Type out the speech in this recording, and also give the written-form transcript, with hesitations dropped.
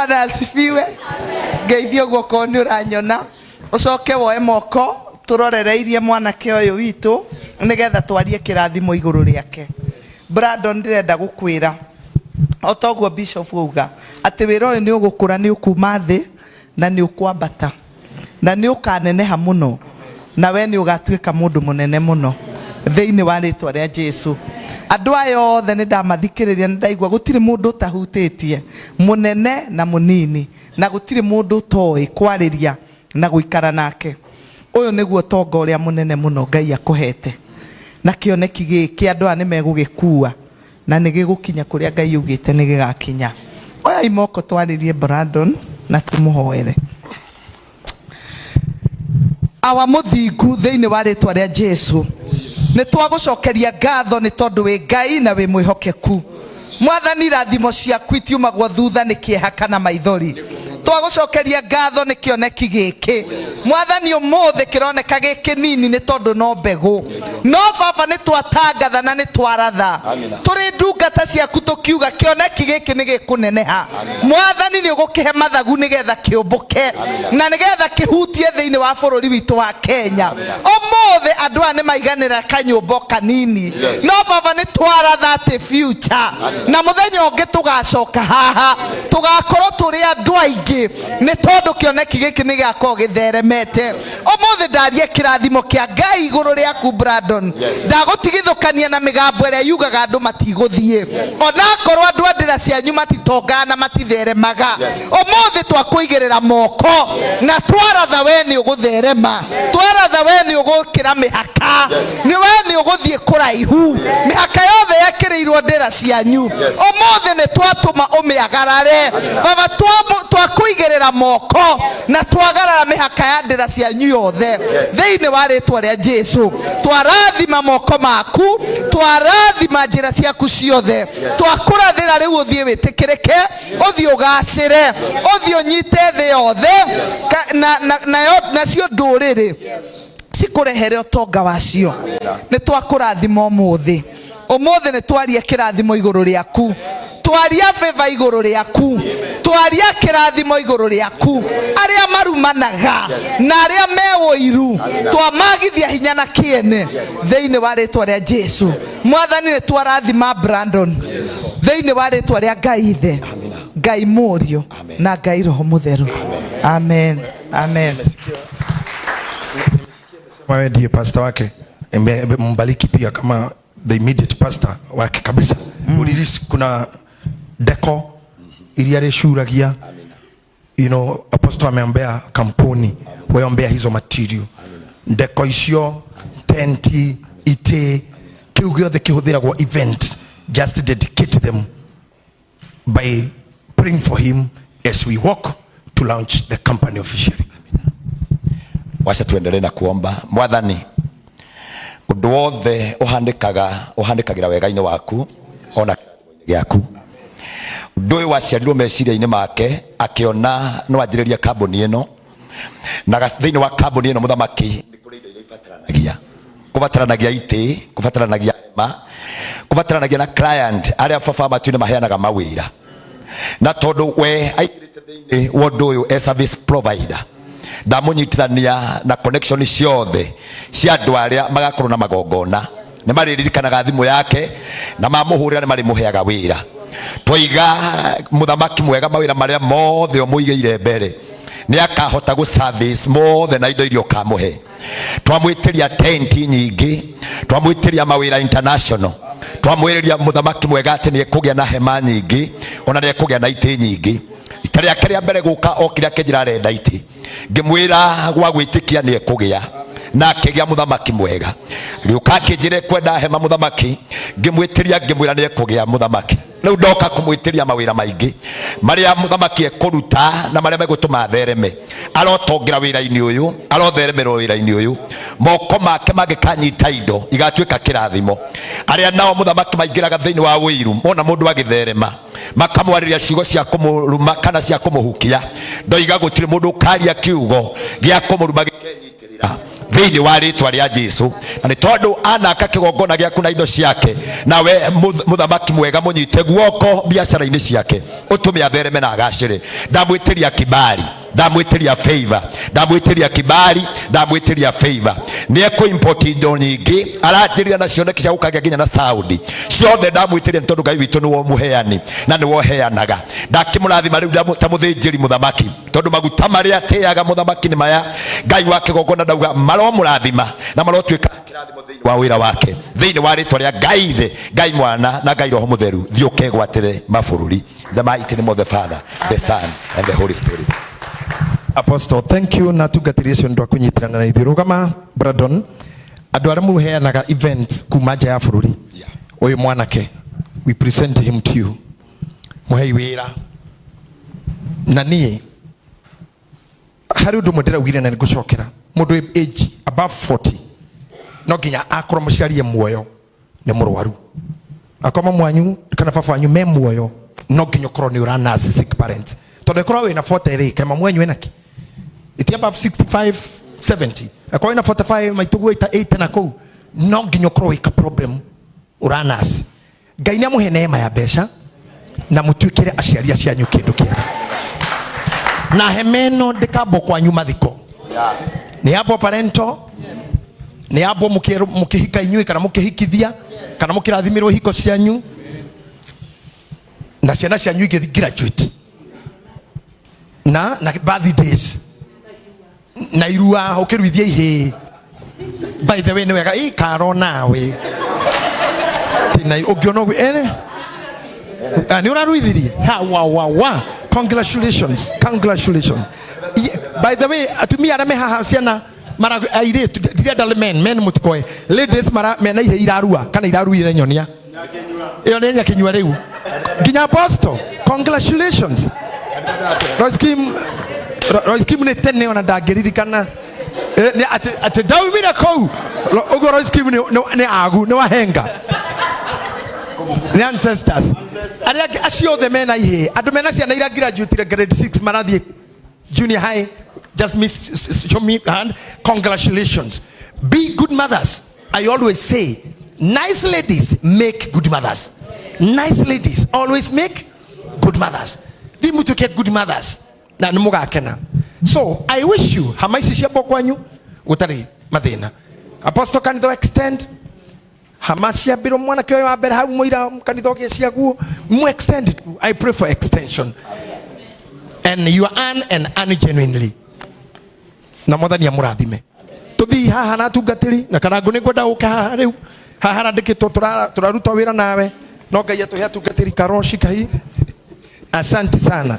Bwana asifiwe. Ngeithio guoko nĩ ũranyona. Ũcoke woe moko tũrorereirie mwanake ũyũ witũ nĩgetha twarie kĩrathimo igũrũ rĩake. Brandon, ndĩrenda gũkwĩra o ta ũguo Bishop auga atĩ wĩra ũyũ nĩ ũgũkũra, nĩ ũkuma thĩ na nĩ ũkwambata na nĩ ũkaneneha mũno, na we nĩ ũgatuĩka mũndũ mũnene mũno thĩinĩ wa rĩtwa rĩa Jesu. Andũ aya othe nĩ ndamathikĩrĩria, nĩ ndaigua gũtirĩ mũndũ ũtahutĩtie, mũnene na mũnini, na gũtirĩ mũndũ ũtoĩ kwarĩria na gũikara nake. Ũyũ nĩguo ũtonga ũrĩa mũnene mũno Ngai akũhete, na kĩoneki gĩkĩ andũ aya nĩ megũgĩkua na nĩ gĩgũkinya kũrĩa Ngai augĩte nĩ gĩgakinya. Oyai moko twarĩrie Brandon na tũmũhoere. Awa mũthingu, thĩinĩ wa rĩtwa rĩa Jesu, nĩ twagũcokeria ngatho nĩ tondũ wĩ Ngai na wĩ mwĩhokeku. Mwathani, rathimo ciaku itiumagwo thutha nĩ kĩeha kana maithori. Twagũcokeria ngatho nĩ kĩoneki gĩkĩ, Mwathani. Ũmũthĩ kĩroneka gĩ kĩnini nĩ tondũ no mbegũ, no Baba, nĩ twatangatha na nĩ twaratha tũrĩ ndungata ciaku tũkiuga kĩoneki gĩkĩ nĩ gĩkũneneha. Mwathani, nĩ ũgũkĩhe mathagu nĩgetha kĩũmbũke na nĩgetha kĩhutie thĩinĩ wa bũrũri witũ wa Kenya. Ũmũthĩ andũ aya nĩ maiganĩra kanyũmba o kanini, no Baba, nĩ twaratha atĩ future na mũthenya ũngĩ tũgacoka haha tũgakorwo tũrĩ andũ aingĩ nĩ tondũ kĩoneki gĩkĩ nĩ gĩgakorwo gĩtheremete. Ũmũthĩ ndarie kĩrathimo kĩa Ngai igũrũ rĩaku, Brandon. Ndagũtigithũkania na mĩgambo ĩrĩa yugaga andũ matigũthiĩ, onakorwo andũ a ndĩra cianyu matitongaga na matitheremaga. Ũmũthĩ twakũigĩrĩra moko na twaratha we nĩ ũgũtherema, twaratha we nĩ ũgũkĩra mĩhaka, nĩ we nĩ ũgũthiĩ kũraihu. Mĩhaka yothe yekĩrĩirwo ndĩra cianyu, ũmũthĩ nĩ twatũma ũmĩagarare. Baba, twakũigĩrĩra moko na twagarara mĩhaka ya ndĩra cianyu yothe thĩinĩ wa rĩtwa rĩa Jesu. Twarathima moko maku, twarathima njĩra ciaku ciothe, twakũrathĩra rĩu ũthiĩ wĩtĩkĩrĩke, ũthiĩ ũgacĩre, ũthiĩ ũnyite thĩ yothe, nacio ndũrĩrĩ cikũrehere ũtonga wacio. Nĩ twakũrathima ũmũthĩ. Ũmũthĩ nĩ twaria kĩrathimo igũrũ rĩaku, twaria favor igũrũ rĩaku, twaria kĩrathimo igũrũ rĩaku. Arĩa marumanaga na arĩa me ũiru, twamagithia hinya na kĩene thĩinĩ wa rĩtwa rĩa Jesu. Mwathani, nĩ twarathima Brandon thĩinĩ wa rĩtwa rĩa Ngai Ithe, Ngai Mũriũ na Ngai Roho Mũtheru. Amen, amen. Wewe ndiye pastor wake. Mbariki pia kama the immediate pastor wake kabisa. Release kuna deco iria rĩcuragia. Apostle ameombea kampuni, weombea hizo material, deco icio, tenti, itĩ, kĩu gĩothe kĩhũthĩragwo event. Just dedicate them by praying for him as we walk to launch the company officially. Wacha tuendelee na kuomba. Mwathani, ũndũ wothe ũhanĩkaga ũhanĩkagĩra wega-inĩ waku ona gĩaku. Ũndũ ũyũ waciarirwo meciria-inĩ make, akĩona no anjĩrĩrie kambuni ĩno, na thĩinĩ wa kambuni ĩno, mũthamaki, nĩ kũrĩ indo iria ibataranagia. Kũbataranagia itĩ, kũbataranagia hema, kũbataranagia na client arĩa Baba matu-inĩ maheanaga mawĩra. Na tondũ we aingĩrĩte thĩinĩ wa ũndũ ũyũ as service provider, ndamũnyitithania na connection ciothe cia andũ arĩa magakorwo na magongona, nĩ marĩririkanaga thimũ yake na mamũhũrĩra nĩ marĩmũheaga wĩra. Twaiga, mũthamaki mwega, mawĩra marĩa mothe ũmũigĩire mbere nĩ akahota gũ service mothe na indo iria ũkamũhe. Twamwĩtĩria tenti nyingĩ, twamwĩtĩria mawĩra international, twamwĩrĩria, mũthamaki mwega, atĩ nĩ ekũgĩa na hema nyingĩ ona nĩ ekũgĩa na itĩ nyingĩ. Ita rĩake rĩa mbere gũka, okire akĩnjĩra arenda itĩ. Ngĩmwĩra gwa gwĩtĩkia nĩ ekũgĩa, na akĩgĩa. Mũthamaki mwega, gĩũka akĩnjĩra ekwenda hema. Mũthamaki, ngĩmwĩtĩria, ngĩmwĩra nĩ ekũgĩa. Mũthamaki, rĩu ndoka kũmwĩtĩria mawĩra maingĩ marĩa mũthamaki ekũruta na marĩa megũtũma athereme. Arotongera wĩra-inĩ ũyũ, arotheremerwo wĩra-inĩ ũyũ. Moko make mangĩkanyita indo igatuĩka kĩrathimo. Arĩa nao, mũthamaki, maingĩraga thĩinĩ wa ũiru mona mũndũ agĩtherema, makamwarĩria ciugo cia kũmũruma kana cia kũmũhukia, ndoiga gũtirĩ mũndũ ũkaria kiugo gĩa kũmũruma. Akenyitĩrĩra thĩinĩ wa rĩtwa rĩa Jesu, na nĩ tondũ anaka kĩgongona gĩaku na indo ciake, nawe mũthamaki mwega mũnyite guoko biacara-inĩ ciake, ũtũme athereme na agacĩre. Ndamwĩtĩria kibali, ndamwĩtĩria favor, ndamwĩtĩria kibali, ndamwĩtĩria favor. Nĩ ekũ import indo nyingĩ, aranjĩrĩra na cioneki cia gũkagĩa nginya na Saudi ciothe. Ndamwĩtĩria nĩ tondũ Ngai witũ nĩwe mũheani na nĩwe ũheanaga. Ndakĩmũrathima rĩu ta mũthĩnjĩri mũthamaki, tondũ maguta marĩa atĩaga mũthamaki nĩ maya. Ngai wa kĩgongona ndauga maromũrathima na marotuĩka kĩrathimo thĩinĩ wa wĩra wake, thĩinĩ wa rĩtwa rĩa Ngai Ithe, Ngai Mwana na Ngai Roho Mũtheru. Thiĩ ũkegwatĩre mabũrũri. The mighty name of the Father, the Son and the Holy Spirit. Apostle, thank you na tungatĩri acio nĩ kũnyitirana na ithuĩ. Rũgama Brandon, andũ arĩa mũheanaga events kuma nja ya bũrũri. Ũyũ mwanake, we present him to you, mũhei wĩra. Na niĩ harĩ ũndũ ũmwe ndĩraugire na nĩngũcokera, mũndũ wĩ age above 40 no nginya akorwo mũciari e muoyo, nĩ mũrwaru. Akorwo mamu wanyu kana baba wanyu me muoyo, no nginya ũkorwo nĩ ũra nurse sick parents, tondũ ĩkorwo wĩna 40 rĩ, kaĩ mamu wanyu ena kĩ? Iti above 65, 70, akorwo wĩna 45, maitũguo ita 80 na kũu, no nginya ũkorwo wĩka problem ũra nurse. Ngai nĩ amũhe neema ya mbeca na mũtuĩkĩre aciari acianyu kĩndũ kĩega, na hema ĩno ndĩkambwo kwanyu mathiko, nĩ yambwo parento, nĩ yambwo mũkĩhika inyuĩ kana mũkĩhikithia kana mũkĩrathimĩrwo hiko cianyu na ciana cianyu igĩthi graduate na birthdays na irua ũkĩruithia ihĩĩ. By the way, nĩ wega ikaro nawe tina ũngĩona ũguo ene. Ah, nĩ ũraruithirie ha wa wa wa, congratulations, congratulations. By the way, atumia arĩa me haha, ciana mara airĩtu, ndirenda men mũtikoe, ladies mara mena ihe irarua kana iraruire, nyonia ĩyo nĩ nyakinyua rĩu nginya. Apostle, congratulations. Royce Kim, Royce Kim nĩ tene ona ndangĩririkana. Nĩ atĩ ndaumire kũu. Ũguo Royce Kim nĩ agu nĩ wahenga, nĩ ancestors arĩa angĩ acio othe mena ihĩĩ, andũ mena ciana ira graduate grade 6 marathiĩ junior high, just miss, show me hand. Congratulations. Be good mothers. I always say nice ladies make good mothers. Nice ladies always make good mothers. Thi mutuke good mothers na nĩ mũgakena. So I wish you hama ici ciambwo kwanyu gũtarĩ mathĩna. Apostle, kanitha extend hama ciambirwo mwanake ũyũ wa mbere hau mũira kanitha ũgĩ ciaguo mu extend it. I pray for extension and you earn and earn genuinely, na Mwathani amũrathime. Tũthii haha na atungatĩri na Karangũ, nĩ ngwenda ũke haha rĩu. Haha harandĩkĩtwo tũraruta wĩra nawe, no Ngai atũhe atungatĩri. Karoshi kahi, asante sana.